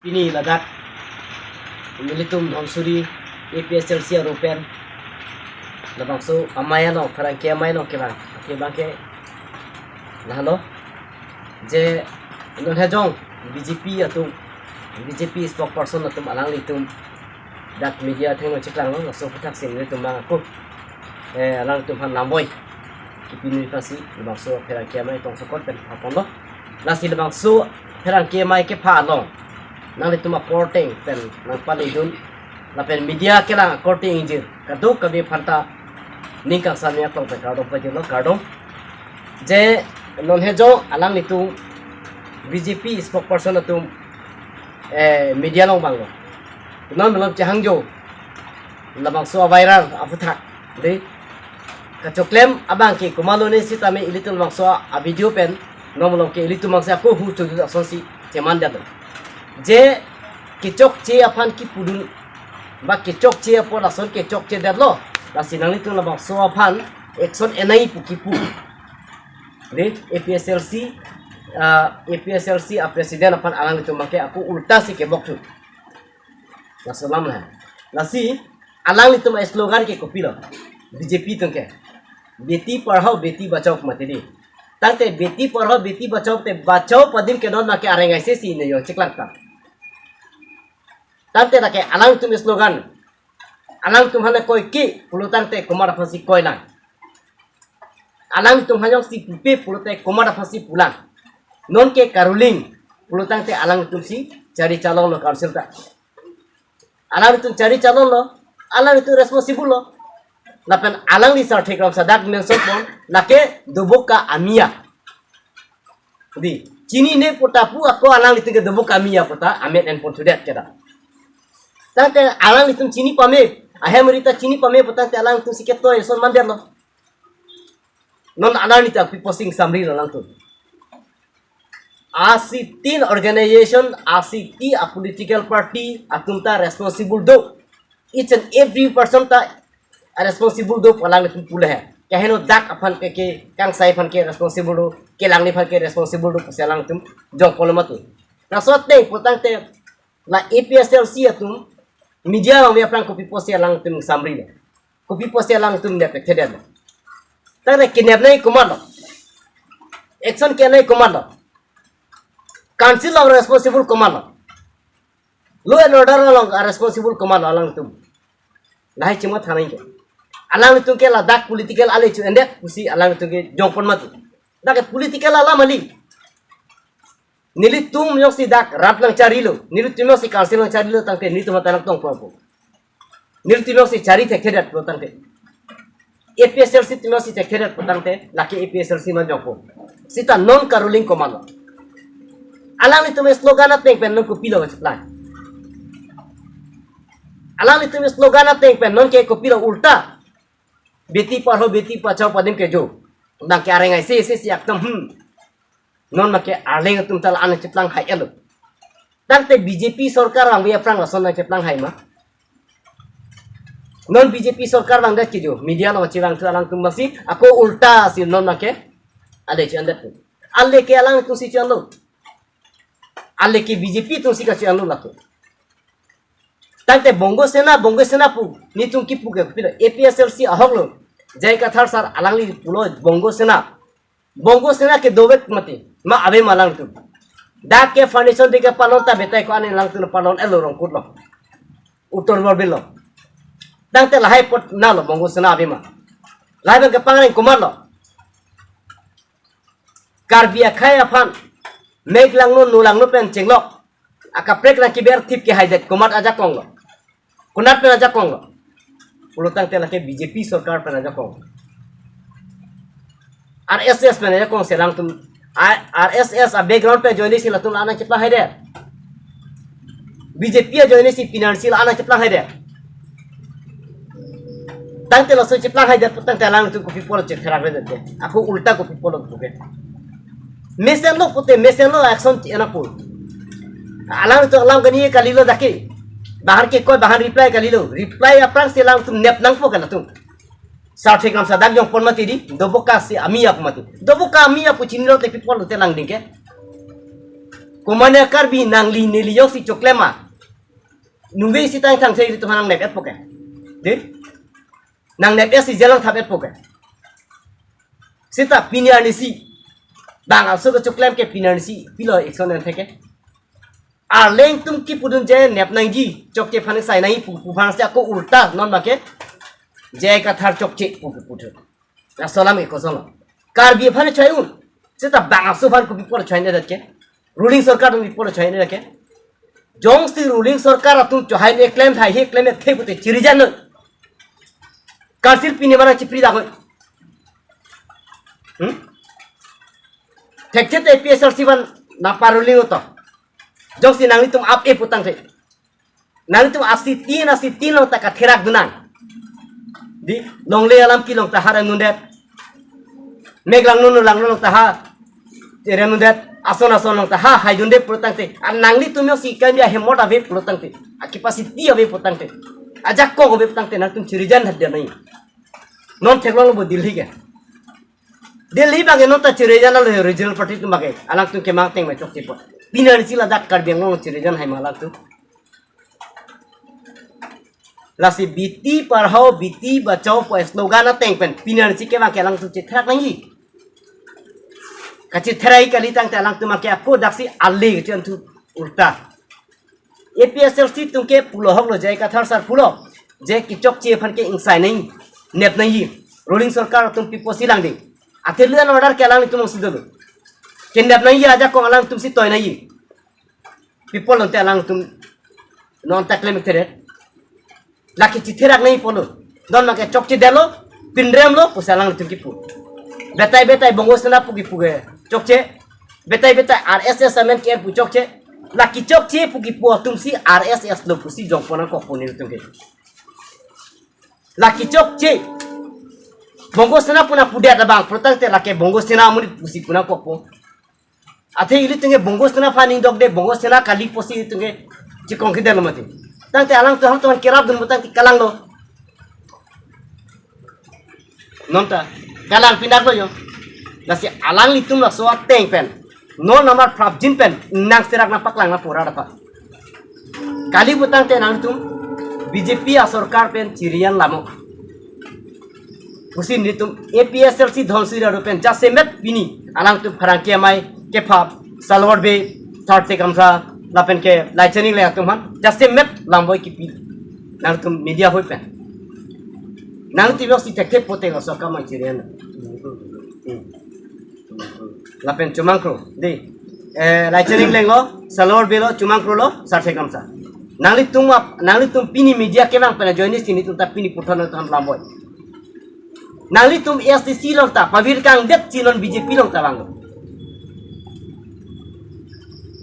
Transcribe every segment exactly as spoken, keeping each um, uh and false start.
Pini ladak nelitum Dhansiri A P H L C arupen labangso amei along, pherangke amei along kevang, kevang ke lahelo je non hejong B J P atum, B J P spokesperson atum alanglitum dak media athengno cheklanglo, laso aphuthak si nelitum bang ako, eh, alangtum aphan namboi kipinui aphansi labangso pherangke amei tongsokot pen phaponlo. Lasi labangso pherangke amei kepha along nanglitum akorte pen nangpaningdun lapen media kelang akorte ingjir kadokave aphanta ning kangsam aklong pen kardom pajirlo, kardom. Je non hejong alanglitum B J P spokesperson atum, eh, media along vanglo. Non malom chehangjo labangso aviral aphuthak, de. Kachoklem abang ke komatlo ne sitame ilitum labangso avideo pen non malom ke ilitum bangsi ako hu chudu asonsi cheman dado. Je kechokche aphan kipudun ba kechokche apot ason kechokche detlo. Lasi nanglitum labangso aphan action enai pu kipu, de, A P H L C, ah, A P H L C a president aphan alanglitum bang ke ako ulta si kebok thu. Laso alam la. Lasi alanglitum aslogan ke kopilo, B J P atum ke, "Beti padhao, beti bachao" mati di. Tangte beti padhao, beti bachao te bachao pu adim ke non bang ke areng aise si ne yo cheklang ta. Tangte lake alangtum slogan, alangtum aphan koi ke pulo tangte komat aphansi koilang. Alangtum aphan jongsi pupe pulote komat aphansi pulang. Non ke karuling pulo tangte alangtum si chari chalonglo council ta. Alangtum chari chalonglo, alangtum responsible lo. Lapen alangli Sarthe Kramsa dak mention pon, lake doboka amia. Di, chinine pu ta pu ako alanglitum ke doboka amia pu ta amet en pon thudet keda. Tangte alanglitum chini pame, ahem rita chini pame pu tangte alangtum si ketoi son mandetlo. Non alanglitum pi posting samrilo alangtum. Asi tin organization, asi ti a political party atum ta responsible do. Each and every person ta responsible do pu alanglitum pulo he. Keheno dak aphan ke, ke kangsai aphan ke responsible do, kelang ni aphan ke responsible do pusi alangtum jongpon mati. Laso ateng pu tangte la A P H L C atum media vangve aphrang kopi pusi alangtum samrilo. Kopi pusi alangtum nep thekthe detlo. Tangte kenepnei komatlo? Action kenei komatlo? Council along responsible komatlo? Law and order along responsible komatlo alangtum? Lahai chematha nangji ke. Alangtum ke ladak political ale chu-endet pusi alangtum ke jongpon mati. Dak ke political alam kali. Nelitum jongsi dak rat nangcharilo, nelitum jongsi council nangcharilo tangte nelitum aphan ta nangtong pon po. Nelitum jongsi chari thekthedet pulo tangte, A P H L C atum jongsi thekthedet pulo tangte, lake A P H L C ma jongpo. Sita non karuling komatlo? Alanglitum slogan ateng pen non kopilo cheplang? Alanglitum slogan ateng pen non ke kopilo ulta? Beti padhao, beti bachao pu adim ke jo. Bang ke areng aise aise si aktam, hmm. Non make arleng atum ta la-an cheplang hai-etlo. Tangte B J P sorkar vangve aphrang lason nangcheplang hai ma? Non B J P sorkar vangdet ke jo, media along chevang thu alangtum bangsi ako ulta si non make ale che-endet. Ale ke alangtum si che-enlo. Ale ke B J P atum si kache-enlo lake. Tangte Bongo Sena, Bongo Sena pu nelitum kipu ke kopilo? A P H L C ahok lo. J I Kathar sir alangli pulo Bongo Sena. Bongo Sena ke dovek mati ma ave ma alangtum? Dak ke foundation de ke palon ta betai ko-an alangtum palon-etlo Rongkut lo, Uttar Borbil lo. Tangte lahai apot nalo Bongo Sena ave ma? Lahai abang ke pangreng komatlo? Karbi akhei aphan mek langno nu langno pen chenglok akaprek nangkeber thip ke haidet komat ajakong lo? Konat pen ajakong lo? Pulo tangte lake B J P sorkar pen ajakong. R S S pen ajakong si alangtum, R S S a background pen ajoine si latum la-an nangcheplang haidet. B J P ajoine si financial la-an nangcheplang haidet. Tangte laso cheplang haidet pu tangte alangtum kopi pulo chetherak redet ke? Ako ulta kopi pulo pu ke? Mesenlo pute mesenlo action che-en apot. Alangtum alam kani kalilo dak ke. Bahar ke koi bahar reply kalilo. Reply aphrang si alangtum nep nangpo ke latum? Sarthe Kramsa dak jongpon mati di, doboka si amia pu mati. Doboka amia pu chinilo te pi pulote lang ding ke? Komane Karbi nangli neli joksi choklem ma? Nungve sitang thangsai ri tum aphan nangnep-et po ke. Dei? Nangnep-et si jalang thap-et po ke. Seta pini arnisi bang aso kechoklem ke pini arnisi pilo action en thek ke. Arleng atum kipudun je nep nangji, chokche aphan sai nangji pu, pu aphan si ako ulta non abang ke J I Kathar chokche pu pu pu thu. Laso alam ke kosonlo? Karbi aphan choi un. Seta bang aso aphan kopi apot choi ne dat ke? Ruling sorkar atum pi apot choi ne dat ke? Jongsi ruling sorkar atum choi ne klem thai he klem the pute chirijan noi. Council pini mana chipri dak noi. Hmm? Thekchet A P H L C aphan nangparuling uto. Jongsi nanglitum ap-e putangte, nanglitum asitin asitin along ta katherak dun nang. Dei, longle alam kelong ta ha rem dundet. Mek langno langno along ta ha rem dundet. Ason ason along ta ha hai dundet putangte, a nanglitum joksi kami ahemot ave putangte, a capacity ave putangte, ajakong ave putangte, nangtum chirijan hat dia nai. Non theklonglo bo Delhi ke. Delhi abang ke non ta chirijan lo regional party atum abang ke. Alangtum kemang ateng ma chokche po. Pini arnisi ladak Karbi Anglong chirijan hai ma alangtum. Lasi Beti Padhao Beti Bachao pu slogan ateng pen pini arnisi ke abang ke alangtum chetherak nangji. Kachetherak kali tangte alangtum abang ke ako daksi ale kechan thu ulta. A P H L C atum ke pulo ahok lo, J I Kathar sir pulo, je kechokche aphan ke ingsai nangji, nep nangji. Ruling sorkar atum pi apot si langding? Athe law and order ke alanglitum si dolo. Kenep nangji, ajakong alangtum si toi nangji. Pi apot lote alangtum non ta klem teret. Lake chetherak nangji pulo. Non abang ke chokche detlo, pinrem lo pusi alangtum kipu. Betai betai Bongo Sena pu kipu ke chokche. Betai betai R S S amen ke pu chokche. Lake chokche pu kipu atum si R S S lo pusi jongpon nangkokpo nelitum ke. Lake chokche. Bongo Sena pu nangpudet abang putangte lake Bongo Sena amonit pusi pu nangkokpo. Athe ilitum ke Bongo Sena aphan ning dokde, Bongo Sena kali pusi ilitum ke chekong kedetlo mati. Tangte alangtum hal tuan kerap dun putangte kalanglo. Non ta kalang pindak lo jo. Lasi alanglitum laso ateng pen, non amar prapjin pen nangserak nangpaklang nangpura dapat. Kali putangte nangtum B J P asorkar pen chirijan lamo. Pusi nelitum A P H L C Dhansiri aru pen jasemet pini alangtum pherangke amei kepha Salwar Bey, Sarthe Kamsa lapen ke Laichan Engleng atum aphan jasemet lamboi kipi. Nangtum media ahoi pen. Nangtum joksi thekthe pote laso akam chirijan. Hmm. Lapen Chumangkro, dei. Eh, Laichan Engleng lo, Salwar Bey lo, Chumangkro lo, Sarthe Kamsa. Nanglitum ap, nanglitum pini media kevang pen ajoine si nelitum ta pini puthot nangtum lamboi. Nanglitum A S D C along ta pavir kangdet si non B J P along ta vanglo.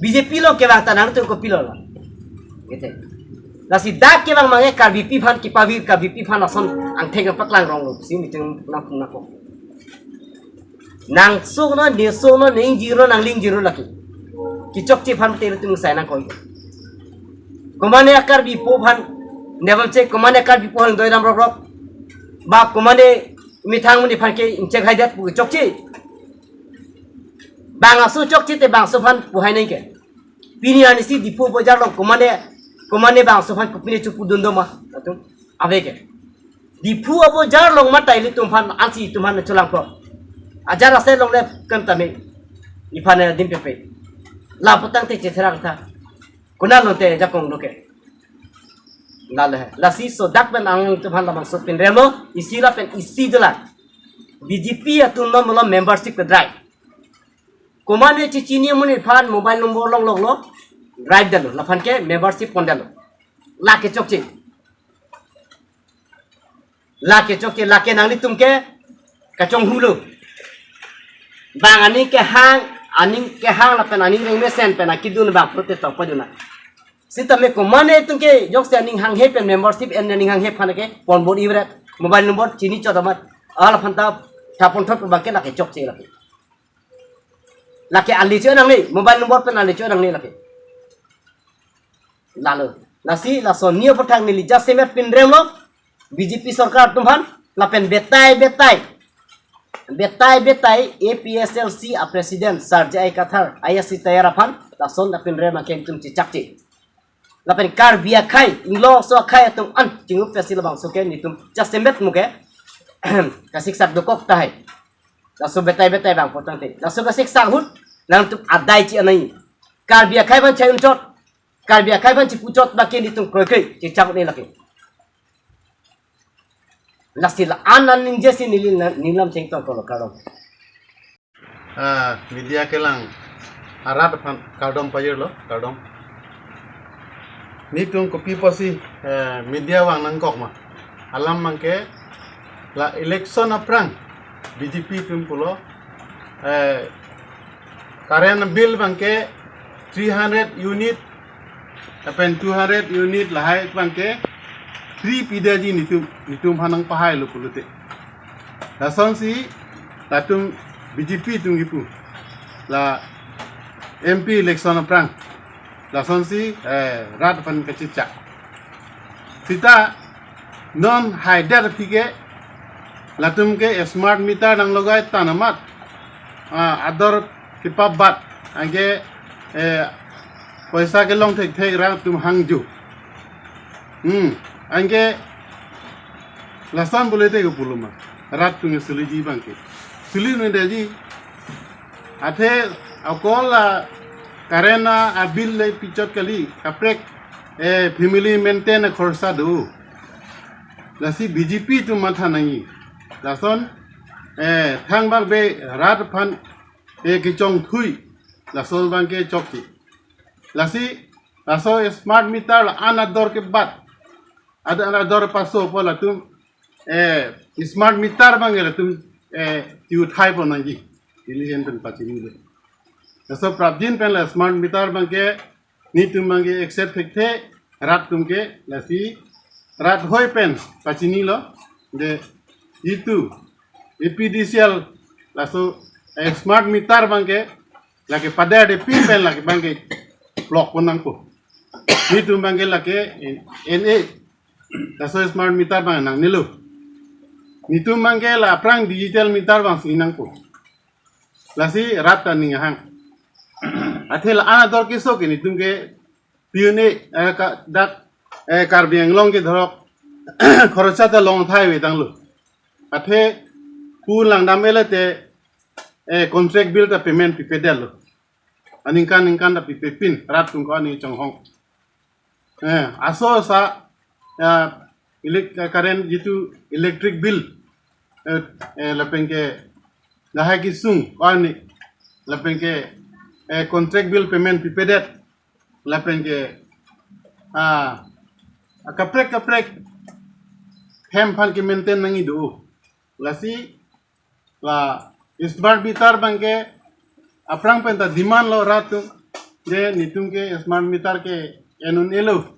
B J P along kevang ta nangtum kopilo la. Gitu. Lasi dak kevang abang ke Karbipi aphan kepavir, Karbipi aphan ason angthek nangpaklang rong lo. Si nelitum nang nangkok. Nangso non, neso non, nang ingjir non, nangli ingjir non lake. Kechokche aphan te ilitum sai nangkoi. Komane a-Karbipo aphan, nevam che komane a-Karbipo aphan doi dam rok rok. Ba komane methang muni aphan ke inchek haidet pu chokche. Bang aso chokche te bang aso aphan pu hai nangke. Pini arnisi Diphu abojar along komane, komane bang aso aphan kopine chepudun do ma? Atum ave ke. Diphu abojar along mati ilitum aphan, ansi itum aphan cholangpo. Ajar asai longle kan tame. Iphan adim pepe. La putangte chetherak tha. Konat lote ajakong lo ke. La le. Lasi laso dak pen nangtum aphan labangso pinrem lo, isi lapen isi dolang. B J P atum non molo membership kedrai. Komane chechini amonit aphan mobile number longlok lo, drive detlo, laphan ke membership pondetlo. Lake chokche. Lake chokche, lake nanglitum ke kachonghu lo. Bang aning kehang, aning kehang lapen aning rengmesen pen akedun abang protest to pajuna. Sitame komane atum ke joksi aning hanghe pen membership en aning hanghe aphan ke ponbor ivret, mobile number chini chodamat. Alaphan ta thapon thot abang ke lake chokche lake. Lake ali cho nangne, mobile number pen ali cho nangne lake. Lalo. Lasi laso ni aphuthak neli jasemet pinrem lo, B J P sorkar atum aphan, lapen betai betai. Betai betai A P H L C a-president Sir J I Kathar, I S C tayar aphan, Lason apin re make nelitum chechakche. Lapen Karbi akhei, inglong so akhei atum an chingrup pesi labangso ke nelitum jasemet muke kasiksak dokok tahai. Laso betai betai bang potang te. Laso kasiksak ahut nangtum adai chi anai. Karbi akhei aphan chai unchot. Karbi akhei aphan chipuchot baki nelitum kroikre chechak ne lake. Lasi la-an an ningjesi neli na-, nelam chengtong kolo kardom. Ah, media kelang arat aphan kardom pajirlo, kardom. Nelitum kopi pusi, eh, media vang nangkok ma. Alam abangke la election aphrang B J P atum pulo, eh, current bill abangke three hundred unit, lapen two hundred unit lahai abangke free pidetji nelitum, nelitum aphan nangpahailo pulote. Lasonsi latum B J P atum kipu. La M P election aphrang. Lasonsi, eh, rat aphan kachechak. Sita non haider aphi ke latum ke smart meter nanglogai tang amat. Ah, ador kepap bat. Anke, eh, poisa kelong thekthek rat atum hangjo. Hmm, anke lason pulote ke pulo ma. Rat atum ke siliji abangke. Sili nundetji. Athe akol la current a-bill le pichot kali, kaprek, eh, family maintain akhorsa do. Lasi B J P atum matha nangji. Lason, eh, thangbak be rat aphan, eh, kechongthui. Lason abangke chokche. Lasi, laso smart meter la-an ador kebat. Ad-, an ador paso po latum, eh, smart meter abangke latum, eh, chiuthai pon nangji. Ili hen pen pachinilo. Laso prapjin pen la smart meter abangke nelitum abangke accept thekthe rat atum ke lasi rat hoi pen pachinilo. De itum A P D C L laso, eh, smart meter abangke lake pader de pin pen lake abangke plok pon nangpo. Nelitum abangke lake N A laso smart meter abang nangnelo. Nelitum abangke la aphrang digital meter abang si nangpo. Lasi rat ta ning ahang. Athe la-an ador keso ke nelitum ke pune, eh, ka, dak, eh, Karbi Anglong ke dhorok khorcha ta long thai ve tanglo. Athe pu langdam ele te, eh, contract bill ta payment pipedetlo. Aningkan ningkan ta pipepin rat atum ko ani chonghong. Eh, aso sa, eh, elec-, eh, current jitu electric bill, eh, eh, lapen ke lahai kesung ko ani, lapen ke, eh, contract bill payment pipedet, lapen ke, ah, kaprek kaprek hem aphan ke maintain nangji do. Lasi la smart meter abangke aphrang pen ta demand lo rat atum. Je nelitum ke smart meter ke en un-elo.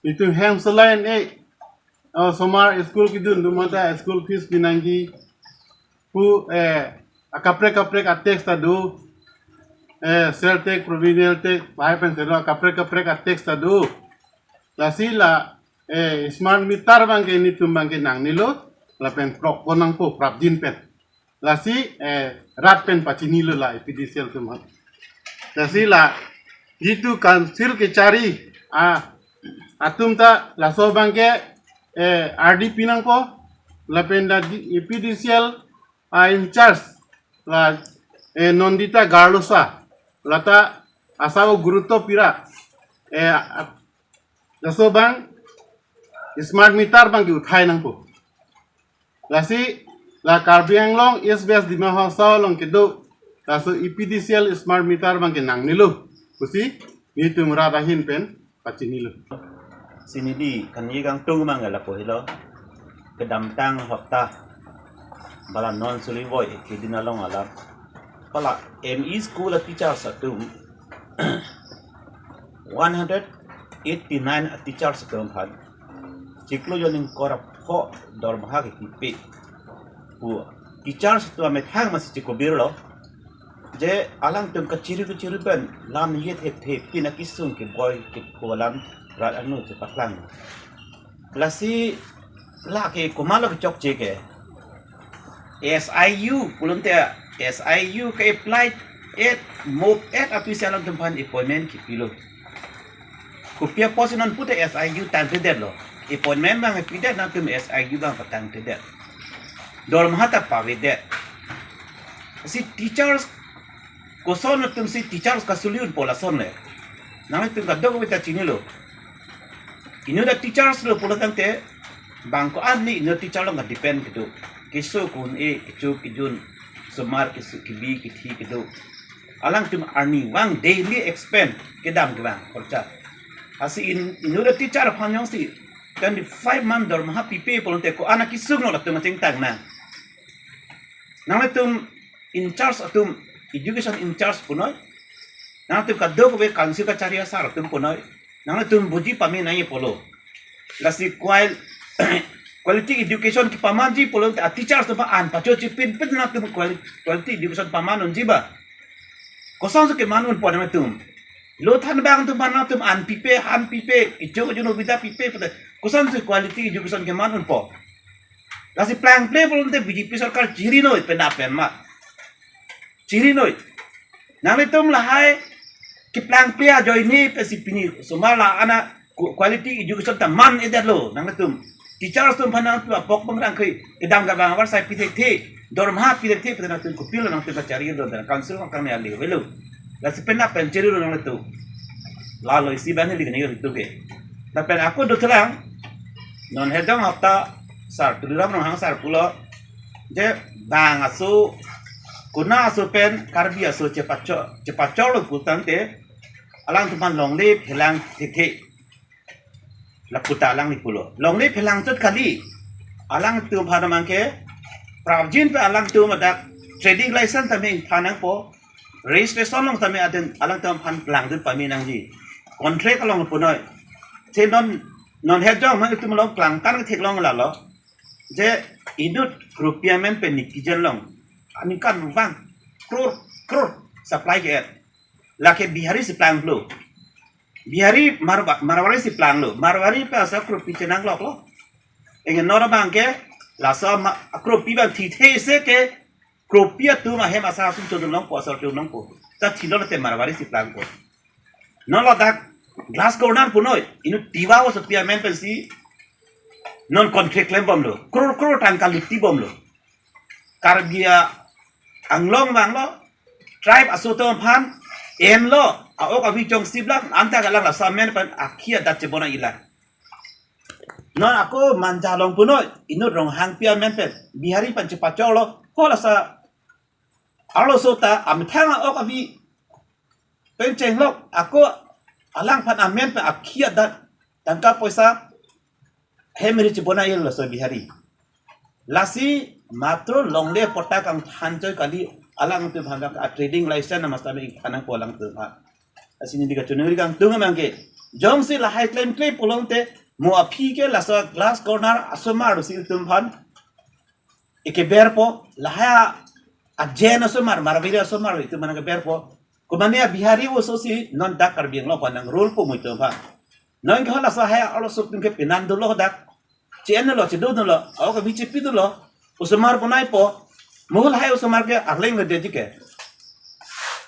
Nelitum hem solai un-e. Osomar school kedun atum ta school fees pi nangji pu, eh, akaprek kaprek a-tax ta do. Eh, sale tax, provincial tax, bahai pen selo akaprek kaprek a-tax ta do. Lasi la, eh, smart meter abangke nelitum abangke nangnelo, lapen plok pon nangpo prapjin pen. Lasi, eh, rat pen pachinilo la A P D C L atum aphan. Lasi la jitu council kechari, ah, atum ta laso abangke, eh, R D P nangpo, lapen la di-, A P D C L, ah, in charge la, eh, Nandita Garlosa, lata asabo guruto pira, eh, a-, laso abang smart meter abangke uthai nangpo. Lasi la Karbi Anglong East West Dima Hasao along kedo laso A P D C L smart meter abangke nangnelo pusi nelitum rat ahin pen pachinilo. Si neli kangni kangtung abang lapu helo. Kedamtang hopta bala non suling voi kedin along alam. Bala M E school a-teachers atum one hundred eighty-nine a-teachers atum aphan chiklo jon ingkoi ra pho dormaha kekipi pu teachers atum amethang masi chikobirlo. Je alangtum kachiri kachiri pen lam ye thekthe pin akesung keboi kepho alam rat anu chepaklang. Lasi lake komatlo kechokche ke. S I U, pulumte S I U ke-apply eight, MOP eight aphi si alangtum aphan appointment kipilo. Kopi apotsi non pute S I U tangtedetlo. Appointment abang pidet, nangtum S I U abang patangtedet. Dormaha ta pavedet. Si teachers, koson atum si teachers kasuli unpo lason le. Nanglitum kadokave ta chinilo. Inut a teachers lo pulo tangte, bang ko-an ni inut teacher along ka-depend kedo. Keso kun e, kecho kejun, osomar keso kebi kethi kedo. Alangtum arnivang daily expense kedam kevang kharcha. Lasi in, inut a teacher aphan jongsi twenty-five month dormaha pipe pulote ko-an akesung lo latum achingtang nang. Nanglitum in charge atum, education in charge punoi. Nangtum kadokave council kachari asar atum punoi. Nangtum buji pame nangji pulo. Lasi qual-, quality education kepamanji pulote a teachers atum aphan an pacho chipinpin nangtum quali-, quality education paman unji ba. Kosonsi keman unpo nangtum? Lo than abang atum aphan nangtum an pipe, han pipe, ichung ichung obida pipe pute. Kosonsi quality education keman unpo? Lasi plangple pulote B J P sorkar chiri noi, penap pen ma. Chiri noi. Nanglitum lahai keplangple ajoine pensi pini osomar la-an a qu-, quality education ta man-edetlo. Nanglitum teachers atum aphan nangtum apok pangrang kri, kedam kevang avarsai pithekthe, dormaha pithekthe pute nangtum kopilo nangtum kacharilo, dan council kang ne ali avelo. Lasi penap pen chirilo nanglitum. Lalo isi abang neli kene itu ke. Lapen ako dothelang, non hejong hapta sar Tuliram Ronghang sar pulo, je bang aso, kona aso pen Karbi aso chepachor, chepachorlo putangte, alangtum aphan longle phelang thekthe. Laputa alangli pulo. Longle phelang chot kali. Alangtum aphan abangke, prapjin pen alangtum adak trading license tame ingthan nangpo, registration along tame aden alangtum aphan klangdun pame nangji. Contract along punoi. Te non, non hejong ma itum along klangtan ketheklong lalo. Je inut rupiah amen pen niki jen along. Aningkanvang crore, crore supply ke-et. Lake Bihari si planglo. Bihari Marwa-, Marwari si planglo. Marwari pen asa kropi chenang loklo. Ingen nor abangke, laso ma-, kropi abang thithe se ke, kropi atum ahem asa atum chodun longpo, asar chodun longpo. Ta thilo te Marwari si plangpo. Non ladak glass corner punoi, inut Tiwa aso pi amen pensi non contract klembomlo. Crore crore tangka lutibomlo. Karbi Anglong abanglo, tribe aso atum aphan enlo, a-ok avi chongsi blang, anta kalang laso amen pen akhi adat chebonai-ilang. Non ako Manja along punoi, inut Ronghangpi amen pen Bihari pen chepachorlo, ho lasa arloso ta amethang a-ok avi pen chenglok, ako alangphan amen pen akhi adat tangka poisa hem ri chebonai-ilo laso Bihari. Lasi matro longle patta kangthan chot kali, alangtum aphan a trading license na masta me ingthan nangpo alangtum aphan. Lasi neli kachiningri kangtung abangke, jongsi lahai klemkle pulote, mo aphi ke laso glass corner asomar si itum aphan ekeberpo, lahai a Jain asomar, Marwari asomar itum aphan keberpo. Komane a Bihari oso si non dak Karbi Anglong aphan nang rule po mo itum aphan. Non ke hala lahai arloso atum ke penan dolo dak. Che-enlo, chedodunlo, a-ok avi chepidunlo, osomar bonaipo, mo lahai osomar ke arleng le deji ke.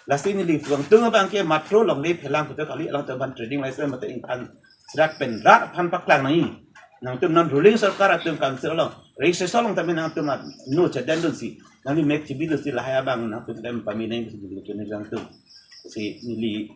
Lasi neli kangtung abangke matro longle phelang pute kali, alangtum aphan trading license mate ingthan srak pen rat aphan paklang nangji. Nangtum non ruling sorkar atum council along, registration along tame nangtum no chedendunsi, nangli mek chibidunsi lahai abang nangtum dem pame nangji neli kangtung. Si neli